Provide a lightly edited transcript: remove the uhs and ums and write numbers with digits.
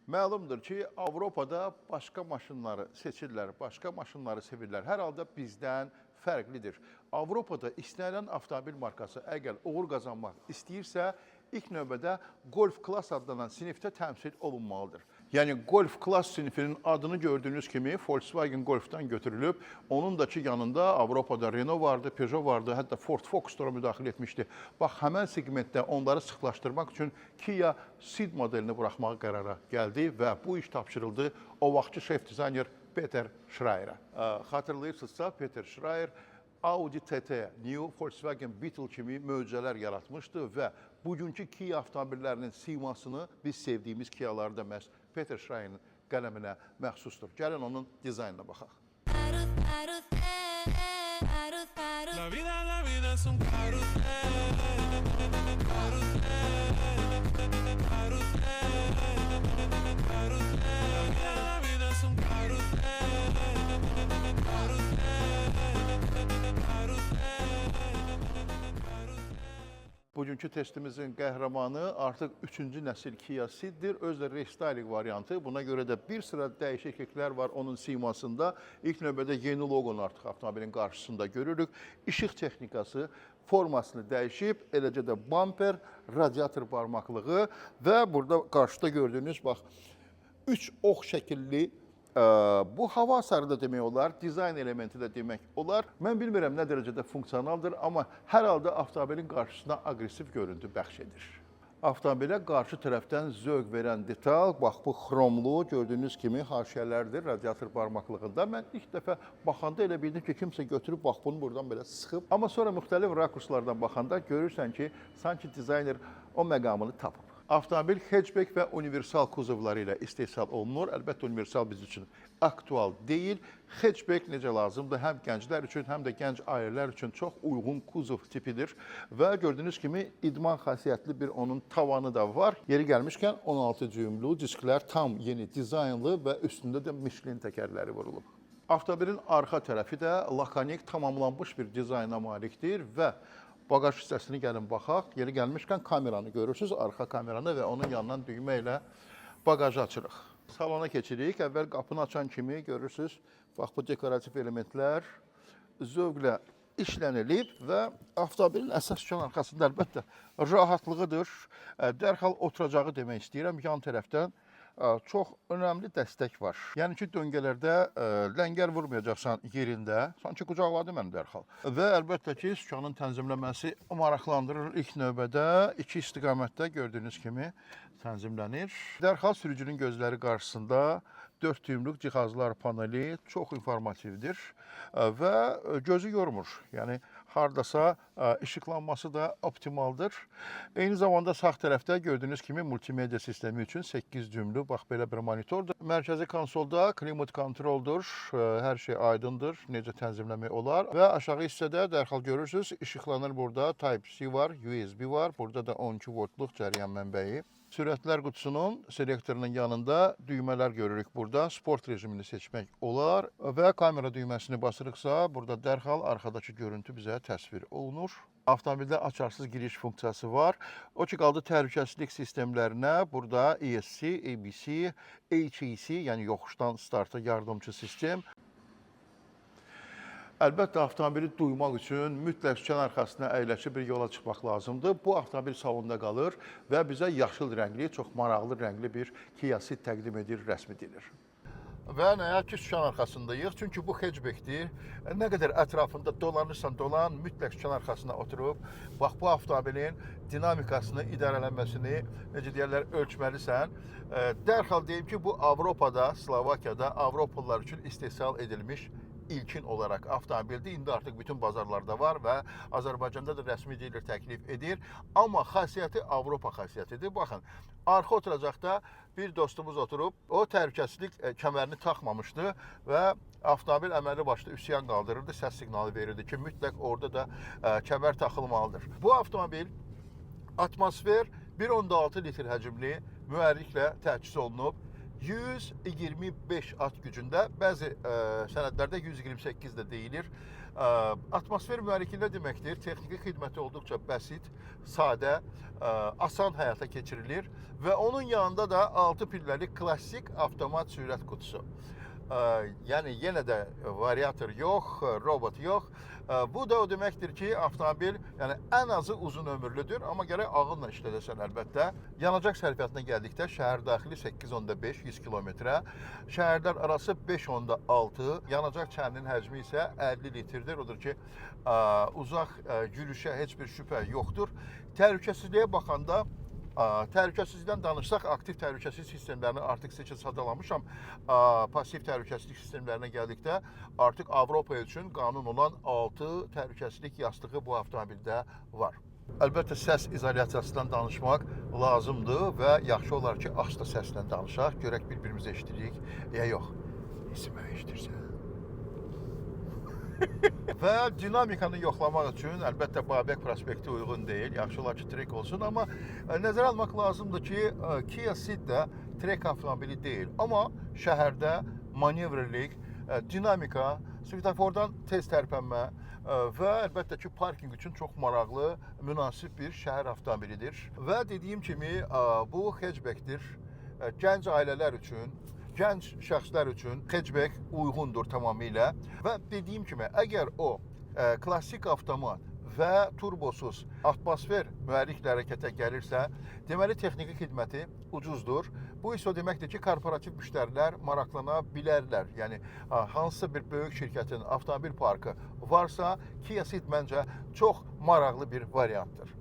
Məlumdur ki, Avropada başqa maşınları seçirlər, başqa maşınları sevirlər. Hər halda bizdən fərqlidir. Avropada istənilən avtomobil markası əgər uğur qazanmaq istəyirsə, ilk növbədə Golf Class adlanan sinifdə təmsil olunmalıdır. Yəni Golf Class sinifinin adını gördüyünüz kimi Volkswagen Golf'dan götürülüb. Onun da ki yanında Avropada Renault vardı, Peugeot vardı, hətta Ford Focus da ora müdaxilə etmişdi. Bax, həmən segmentdə onları sıxlaşdırmaq üçün Kia Ceed modelini buraxmağa qərara gəldi və bu iş tapşırıldı o vaxtki şef dizayner Peter Schreierə. Xatırlayırsınızsa, Peter Schreier Audi TT, New Volkswagen Beetle kimi möcüzələr yaratmışdı və bugünkü Kia avtomobillərinin simasını biz sevdiyimiz Kialarda məhz Peter Schreierin qələminə məxsusdur. Gəlin onun dizaynına baxaq. La vida es un carrusel, carrusel, carrusel, carrusel. La vida es un carrusel, carrusel, carrusel. Bugünkü testimizin qəhrəmanı artıq üçüncü nəsil Kia Ceed-dir. Özü də restyling variantı. Buna görə də bir sıra dəyişikliklər var onun simasında. İlk növbədə yeni loqonu artıq avtomobilin qarşısında görürük. İşıq texnikası formasını dəyişib, eləcə də bamper, radiator barmaqlığı və burada qarşıda gördüyünüz, bax, üç ox şəkilli bu hava hasarı da demək olar, dizayn elementi də demək olar. Mən bilmirəm nə dərəcədə funksionaldır, amma hər halda avtomobilin qarşısına aqressiv görüntü bəxş edir. Avtomobilə qarşı tərəfdən zövq verən detal, bax, bu xromlu gördüyünüz kimi haşiyələrdir radiator barmaqlığında. Mən ilk dəfə baxanda elə bildim ki, kimsə götürüb bax bunu buradan belə sıxıb. Amma sonra müxtəlif rakurslardan baxanda görürsən ki, sanki dizayner o məqamını tapıb. Avtomobil hatchback və universal kuzovları ilə istehsal olunur. Əlbəttə, universal biz üçün aktual deyil. Hatchback necə lazımdır? Həm gənclər üçün, həm də gənc ailələr üçün çox uyğun kuzov tipidir. Və gördüyünüz kimi idman xasiyyətli bir onun tavanı da var. Yeri gəlmişkən, 16 düyümlü disklər tam yeni dizaynlı və üstündə də Michelin təkərləri vurulub. Avtomobilin arxa tərəfi də lakonik, tamamlanmış bir dizayna malikdir və baqaj hissəsini gəlin baxaq. Yeri gəlmişkən, kameranı görürsüz, arxa kameranı və onun yanından düymə ilə baqajı açırıq. Salona keçirik. Əvvəl qapını açan kimi görürsüz, bax, bu dekorativ elementlər zövqlə işlənilib və avtomobilin əsas sükan arxasında əlbəttə rahatlığıdır. Dərhal oturacağı demək istəyirəm. Yan tərəfdən çox önəmli dəstək var. Yəni ki, döngələrdə ləngər vurmayacaqsan yerində. Sanki qucaqladı məni dərhal. Və əlbəttə ki, sükanın tənzimləməsi maraqlandırır ilk növbədə. İki istiqamətdə gördüyünüz kimi tənzimlənir. Dərhal sürücünün gözləri qarşısında 4 düyümlük cihazlar paneli çox informativdir və gözü yormur. Yəni hardasa işıqlanması da optimaldır. Eyni zamanda sağ tərəfdə gördüyünüz kimi multimedia sistemi üçün 8 düyümlü bax belə bir monitordur. Mərkəzi konsolda klimat kontroldur. Hər şey aydındır, necə tənzimləmək olar və aşağı hissədə dərhal görürsüz, işıqlanır burada. Type-C var, USB var. Burada da 12 voltluq cəryan mənbəyi. Sürətlər qutusunun selektorunun yanında düymələr görürük burada. Sport rejimini seçmək olar və kamera düyməsini basırıqsa, burada dərhal arxadakı görüntü bizə təsvir olunur. Avtomobildə açarsız giriş funksiyası var. O ki qaldı təhlükəsizlik sistemlərinə, burada ESC, ABC, HAC, yəni yoxuşdan starta yardımçı sistem. Əlbəttə, avtomobili duymaq üçün mütləq sükan arxasına əyləşib bir yola çıxmaq lazımdır. Bu avtomobil salonda qalır və bizə yaşıl rəngli, çox maraqlı rəngli bir Kia Ceed təqdim edir, rəsmi dealer. Və nəhayət ki, sükan arxasındayıq. Çünki bu hatchbackdir. Nə qədər ətrafında dolanırsan dolan, mütləq sükan arxasına oturub, bax, bu avtomobilin dinamikasını, idarələnməsini, necə deyərlər, ölçməlisən. Dərhal deyim ki, bu Avropada, Slovakiyada Avropalılar üçün istehsal edilmiş ilkin olaraq avtomobildir. İndi artıq bütün bazarlarda var və Azərbaycanda da rəsmi dealer təklif edir. Amma xasiyyəti Avropa xasiyyətidir. Baxın, arxa oturacaqda bir dostumuz oturub, o təhlükəsizlik kəmərini taxmamışdı və avtomobil əməlli başlı üsyan qaldırırdı, səs siqnalı verirdi ki, mütləq orada da kəmər taxılmalıdır. Bu avtomobil atmosfer 1.6 litr həcmli mühərriklə təchiz olunub. 125 at gücündə, bəzi sənədlərdə 128 də deyilir. Atmosfer mühərriki nə deməkdir? Texniki xidməti olduqca bəsit, sadə, asan həyata keçirilir və onun yanında da 6 pilləli klassik avtomat sürət qutusu. Yəni yenə də variator yox, robot yox. Bu da o deməkdir ki, avtomobil yəni ən azı uzun ömürlüdür, amma gərək ağılla işlədəsən əlbəttə. Yanacaq sərfiyyatına gəldikdə şəhər daxili 8.5 100 kilometrə, şəhərlər arası 5.6, yanacaq çəninin həcmi isə 50 litrdir. Odur ki, uzaq yürüşə heç bir şübhə yoxdur. Təhlükəsizliyə baxanda, təhlükəsizlikdən danışsaq, aktiv təhlükəsizlik sistemlərini artıq sizə üçün sadalamışam. Pasiv təhlükəsizlik sistemlərinə gəldikdə artıq Avropa üçün qanun olan 6 təhlükəsizlik yastığı bu avtomobildə var. Əlbəttə səs izolyasiyasından danışmaq lazımdır və yaxşı olar ki, asta səslə danışaq, görək bir-birimizi eşidirik ya yox. Heç məni eşidirsən? Və dinamikanı yoxlamaq üçün əlbəttə Babək prospekti uyğun deyil. Yaxşı olar ki, trek olsun, amma nəzərə almaq lazımdır ki, Kia Ceed də trek avtomobili deyil. Amma şəhərdə manevrlik, dinamika, svetofordan tez tərpənmə və əlbəttə ki, parkinq üçün çox maraqlı, münasib bir şəhər avtomobilidir. Və dediyim kimi, bu hatchbackdir. Gənc ailələr üçün, gənc şəxslər üçün hatchback uyğundur tamamilə və dediyim kimi, əgər o klassik avtomat və turbosuz atmosfer mühərriklə hərəkətə gəlirsə, deməli texniki xidməti ucuzdur. Bu isə o deməkdir ki, korporativ müştərilər maraqlana bilərlər. Yəni hansısa bir böyük şirkətin avtomobil parkı varsa, Kia Ceed məncə çox maraqlı bir variantdır.